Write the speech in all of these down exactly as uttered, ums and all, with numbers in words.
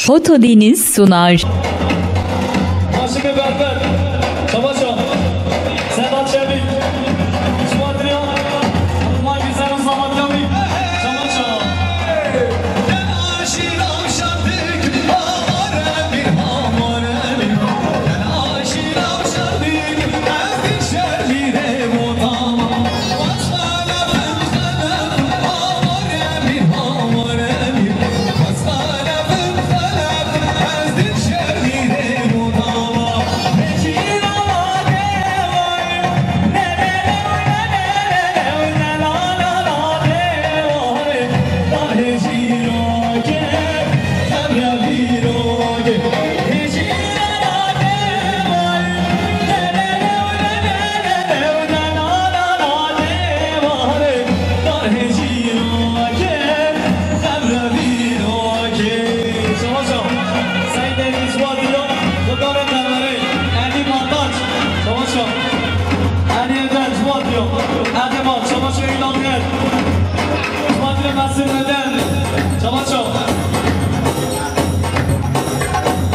Foto Deniz sunar. Aşık Berber, Çamaşan, Sedat Çevik, Şubat Riyan, Abdullah Güzel, Zaman Yavi, Çamaşan.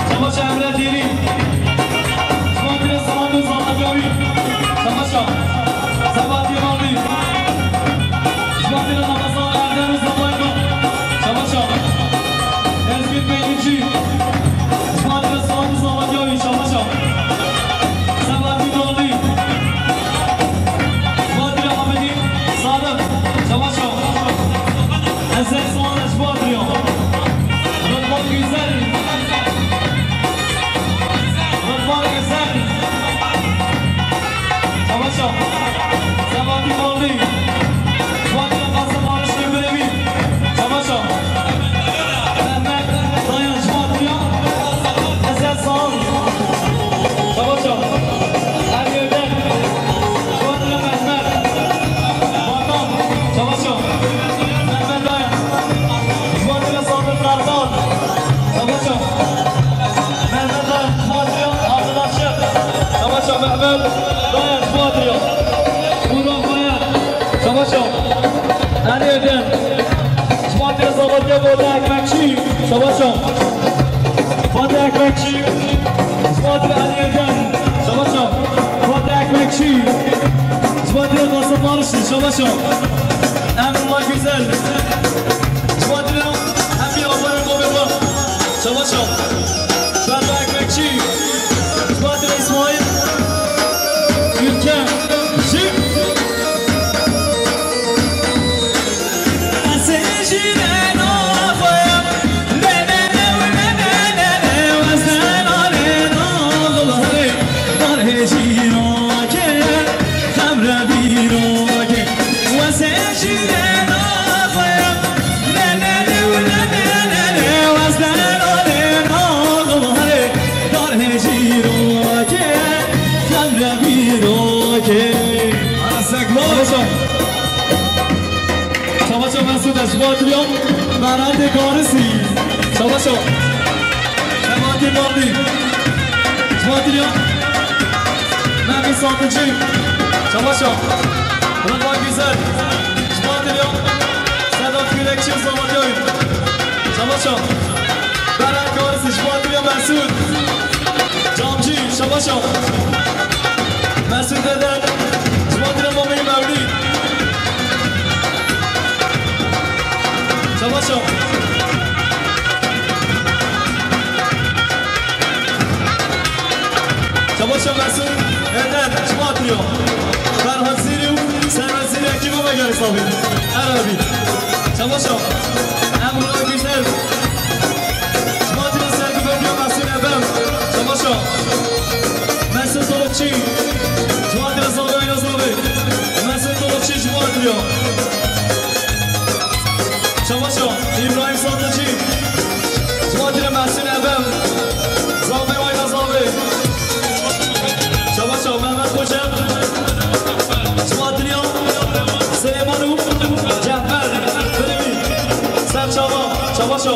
Çamaşa Emre Dêrî. Ji bo tire Sinan û Zamanca wî. Çamaşa. Sebatî Mavî. Ji bo tire Ramazan Erdem û Zamanca. Çamaşa. Ezgîn Peynîcî. Ji bo tire Sinan û Zamanca wî. Çamaşa. Sebatî Mavî. Ji bo tire Amedî Sadık. Çamaşa. Ezel Soğan ji bo tire. Rıdvan Güzel. Rıdvan Güzel. Çamaşa. Sebatî Ballı. Fatih Kasım Barış Ömrevi. Çamaşa. Mehmet Dayan Fatih. Ezel Sağ. Çamaşa. Her yerden. Fatih Mehmet. Vatan. Çamaşa. Mehmet Dayan. Fatih Sadık Kartal. Çamaşa. Mehmet Dayan. Fatih Abdülhaşim. Çamaşa Mehmet Dayan. Fatih. Burak Dayan. Çamaşa. Her yerden. Fatih Sadık Yabo Ekmekçi. Çamaşa. Fatih Ekmekçi. Fatih Ali Erdem. Çamaşa. Fatih Ekmekçi. Fatih Kasım Barışlı. Çamaşa. Emrullah Güzel. Fatih Emir Abdullah Kobeba. Çamaşa. Fatih Ekmekçi. Fatih İsmail. Ülke. Şık. Çamaşa Mesûd, ez ji bo Atiliyan Beratê Garisî. Çamaşa. Sebatî Balî. Ji bo Atiliyan Mehmet Sadıcı. Çamaşa. Rıdvan Güzel. Ji bo Atiliyan Sedat Kürekçi, Zamanca wî. Çamaşa. Berat Garisî, ji bo Atiliyan Mesûd. Camcî, çamaşa. Mesûd Deden, ji bo Atiliyan Mameyî Mewlî. Çamaşa. Çamaşa Mesûd Eden, ji bo Atiliyan. Ferhat Zîrî û Serhat Zîrî ekîba me gelî sabî. Her abî. Çamaşa. Emrullah Güzel. Ji bo Atiliyan Sergî Bediya Mesûd Eden. Çamaşa. Mesûd Tolokçî. Ji bo Atiliyan Zalga Ayna Zalga. Mesûd Tolokçî ji bo Atiliyan. Çamaşa, İbrahim Satıcı. Ji bo Atiliyan Mesûd Ebem. Zalbê Ayna Zalbê. Çamaşa, Mehmet Koçer. Ji bo Atiliyan Süleyman û Cehber. Filmî. Ser çava. Çamaşa.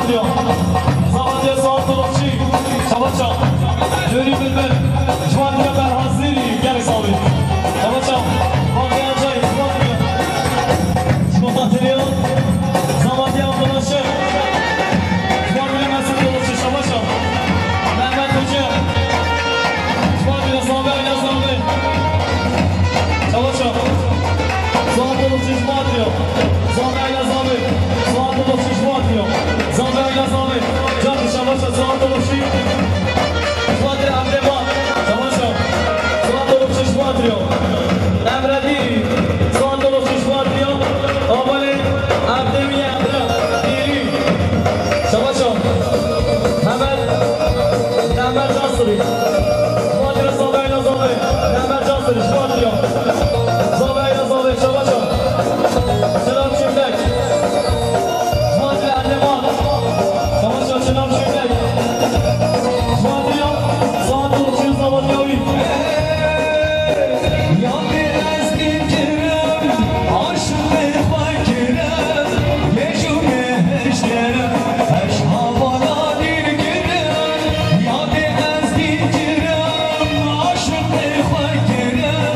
Zamantiya Suat Dolapçî, Çabaça, Nûrî Bilbil, Ciwan Dîya Berhazîrî, gelek sax bî. Çabaça, Bakiya Cayî, Ciwan Dîya. Şota Tiriyo, Zamantiya Abdullah Şêx, Ciwan Dîya Mesut Dolapçî, Çabaça, Mehmet Hoca, Ciwan Dîya Zabe, Ayla Zabe. Çabaça, Suat Dolapçî, Ciwan Dîya. Zabe Ayla Zabe. Suat Dolapçî, Ciwan Dîya. Zabe Ayla Zabe. Can Çabaça, Suat Dolapçî. Ciwan Dîya Evdema. Çabaça. Suat Dolapçî, Ciwan Dîya. Emre Dîrî. Suat Dolapçî, Ciwan Dîya. Abalê Evdemî Emre Dîrî. Çabaça. Mehmet. Mehmet Cansirî. Ciwan Dîya Zabe Ayla Zabe. Mehmet Cansirî, Ciwan Dîya. Zabe Ayla Zabe, Çabaça. Selam Çimlek. Fatih Erdeman. Çabaça Çinan Çimlek. Fatih ya, saat dokuz yüz zaman yavi. Yadê ez dikirim, aşiqê xwe kirim, gêj û mehej derim, ez hawala dîr kirim. Yadê ez dikirim, aşiqê xwe kirim,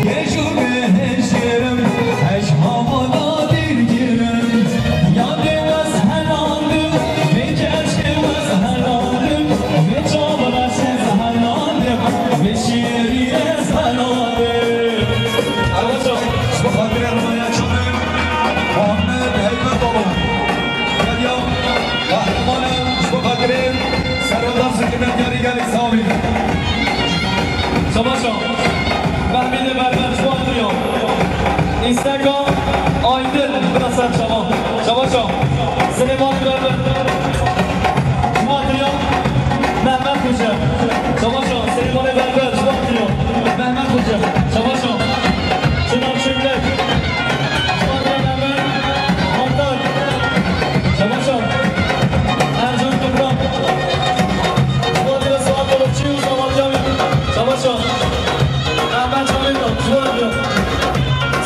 gêj û mehej derim, ez hawala dîr kirim. Yadê ez helandim, vê keşkê ez helandim, vê çavan ez helandim, vê şêrî ez helandim. Erbacan, ji bo xatirê Rizaya Çamê, Muhammed Heyber Baba. Derya, Kahramanê, ji bo xatirê Serhildar Zikirmendiyarî gelek sax bî. Çabaşa, Mehmedê Berber, ji bo xatirê. Îsteka Aydin, bira ser çavan. Çabaşa, Silêmanê Berber, ji bo xatirê. Mehmet Hoca, Çabaşa, Silêmanê Berber, ji bo xatirê. Mehmet Hoca, Çabaşa, Çinan Çimlek, Çabaşa, Ercan Toprak, Suat Yavuzçî û Zavat Yavî. Çabaşa, Mehmet Çavînda, Suat Yavî.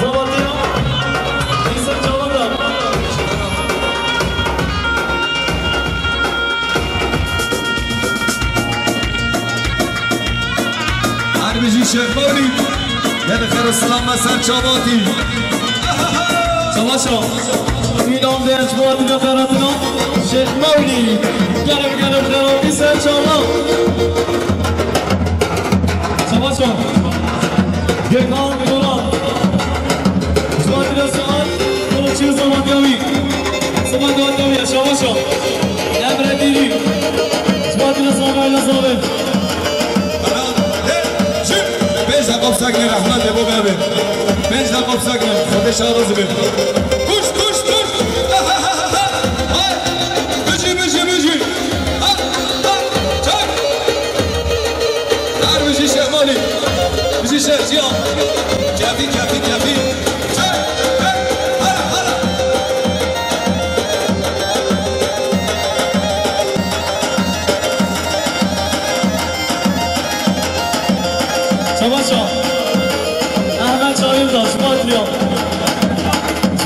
Zavat Yavî, Îsa Çavanda. Her bijî Şêx Mewlî. Gelek xêr û silam me ser çavatî. Çabaşa. Mîdan Dêr, ji bo dîna xeratina. Şêx Mewlî. Gelek gelek xeratî ser çava. Çabaşa. Gökhan Duran. Ji bo dîna Suat. Kılıçı zaman yavi. Zaman yavi. Çabaşa. Emre Dîrî. Ji bo dîna Zamayla Zavi. Pênc deqa bi sekine rehmet ê bo bebe. Pênc deqa bi sekine. Xwedê şaraz be. Kuş, kuş, kuş. Hay. Bijî, bijî, bijî. Ha, ha, çak. Her bijî Şehmalî. Bijî Şehciya. Kefî, kefî, kefî. Çak. Hey. Hala, hala. Çabaşa. Ahmet Çavîlda, Suat Liya.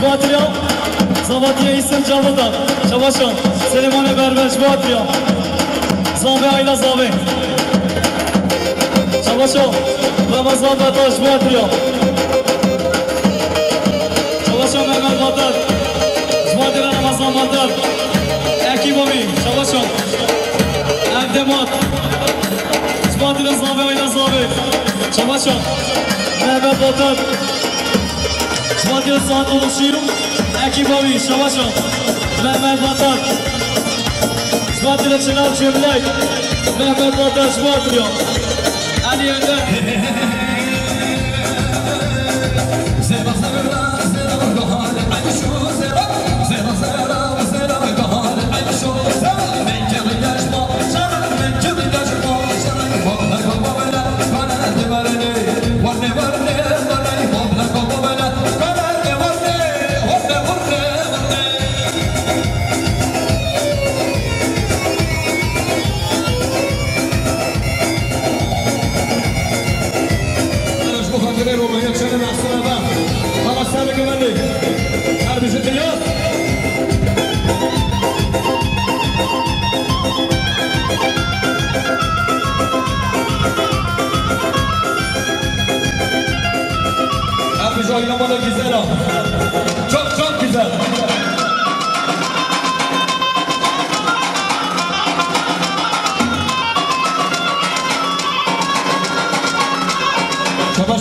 Suat Liya. Zavatiye İhsan Çavulda. Çabaşa. Süleymanê Berber, Suat Liya. Zave Ayla Zave. Çabaşa. Ramazan Bataş, Suat Liya. Çabaşa Mehmet Batar. Suat Liya Ramazan Batar. Ekîba wî, Çabaşa. Evdemat. Ji bo dîna Zave Ayla Zave. Çabaşa. Mehmet Batar. Ji bo dîna Suat Oluşî. Ekîba wî. Çabaşa. Mehmet Batar. Ji bo dîna Çinan Çimlek. Mehmet Batar ji bo dîna. Elî Önder.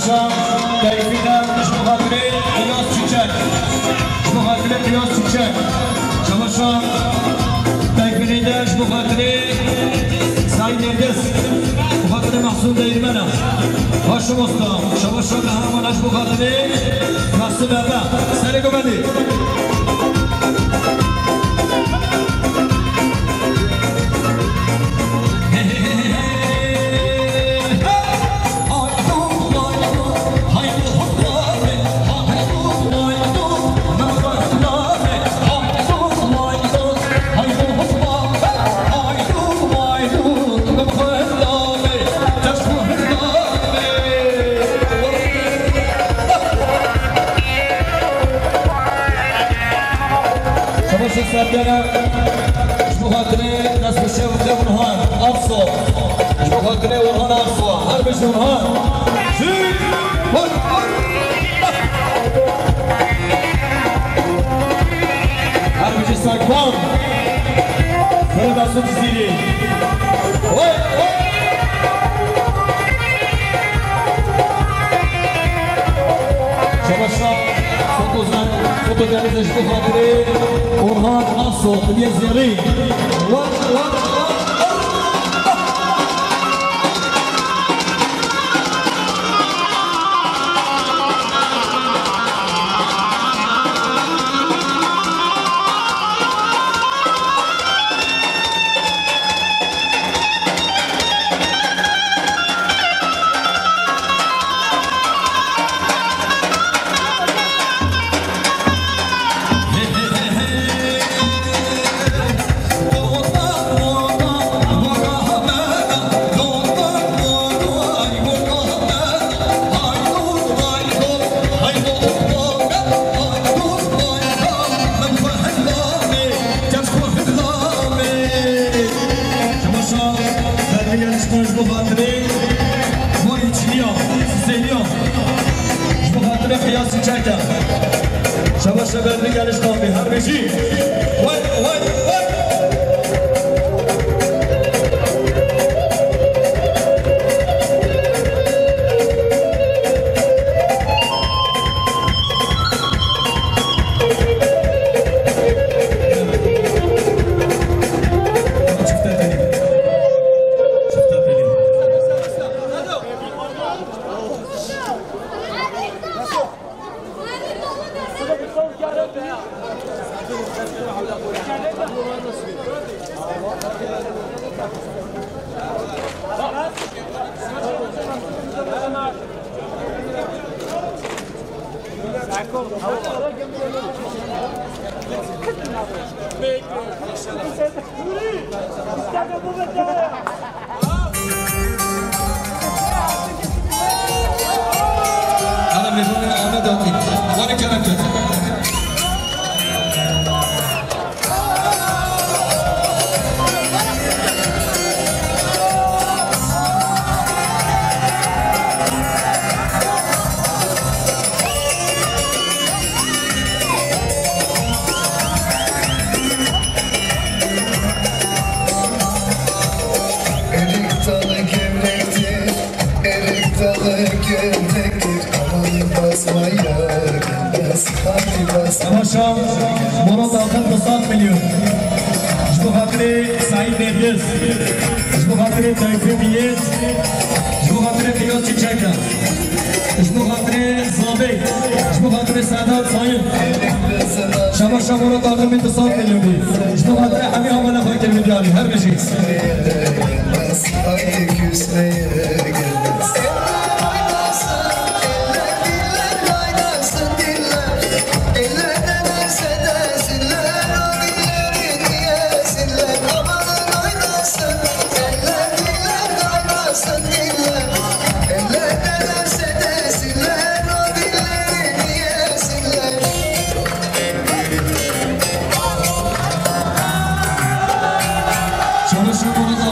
Teyfî de ji bo xatirê Qiyas Çiçek. Ji bo xatirê Qiyas Çiçek. Çabaşa teyfî de ji bo xatirê Sayîd Nêrgiz. Bo xatirê Mehsûn Değirmena. Baş mamosta. Çabaşa Qehreman ji bo xatirê Mehsûn Bebe. Serê gumedî. Çamaşır Sergene, ji bo xatirê dest bi şev de Orhan Akso. Ji bo xatirê Orhan Akso. Her bijî Orhan. Çî. Her bijî Sakvan. Böyle Mesut Cizîrî. Oy, oy. Çamaşa fotozen, fotozenîze ji bo xatirê Orhan Aso, Xuliyê Zêrî. Wa, wa, wa. Şabaşa berli geliş kapı her beşi. Vay, vay, vay. Ana mêvanê Amed Aqî. Were kerem kin. Erik dalı gevrektir, erik dalı gevrektir. Aman basmaya gelmez, hadi basma. Temaşa, Murat Akın, bi sed milyon. Ji bo xatirê Saîd Nêrgiz. Ji bo xatirê Tayfê Biyêt. Ji bo xatirê Qiyas Çiçek. Ji bo xatirê Zabê. Ji bo xatirê Sedat Sayın. Şabaşa Murat Akın, bi sed milyon bî. Ji bo xatirê hemî amala xwe kir vîdyanî. Her bijî. Haydi küsmeye gelmez. Çalışan Murat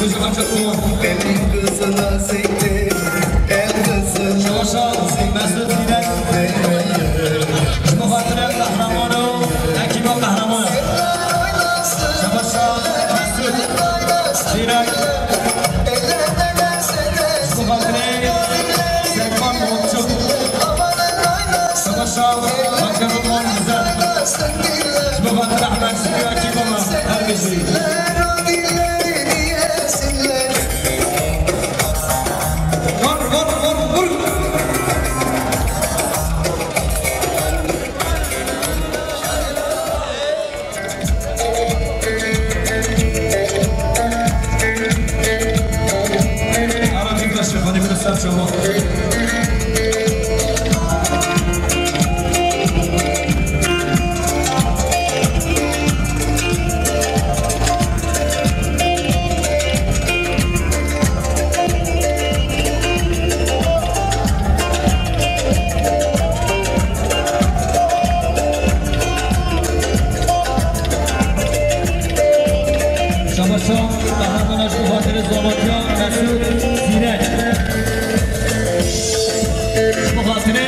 Şebaşa Mesut Zînek, ji bo xatirê qehreman û ekîba qehreman. Şebaşa Mesut Zînek, ji bo xatirê Serkan Mutçuk. Şebaşa Hakan Umar Güzel. Ji bo xatirê Ehmed Zînek, ekîba me, her bijî. Vur, vur, vur, vur. Ara bir taşı, hadi bir de sen çabuk. Şabaşa qehramana ji xatirê zomatiya Mesûd Zîrek. Ji xatirê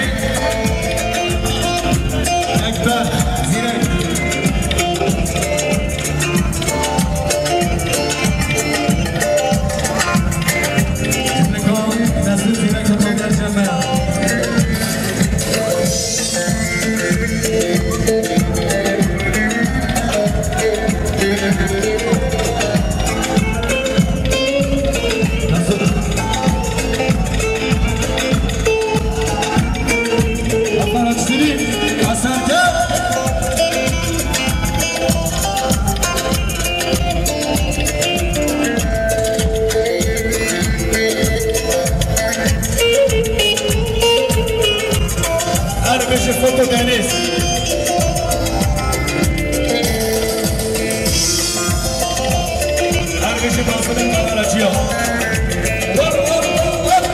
Ekber Zîrek. Her bêje foto Deniz. Her bêje Barcelona Karaciya. Vur, vur, vur, vur.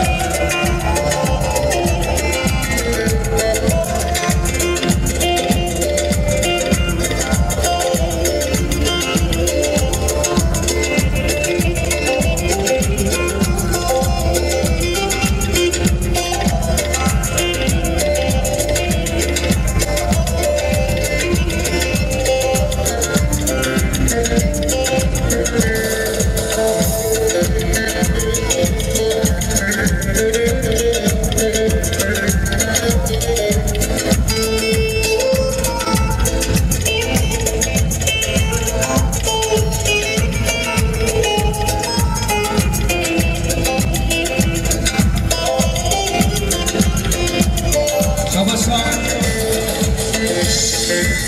Şabaşa.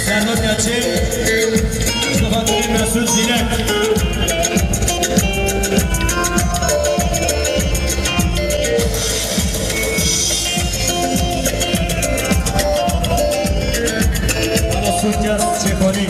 Serdar Yalçın. Mustafa Kerim Mesut Zîrek. Ama Sukyas Çekoni.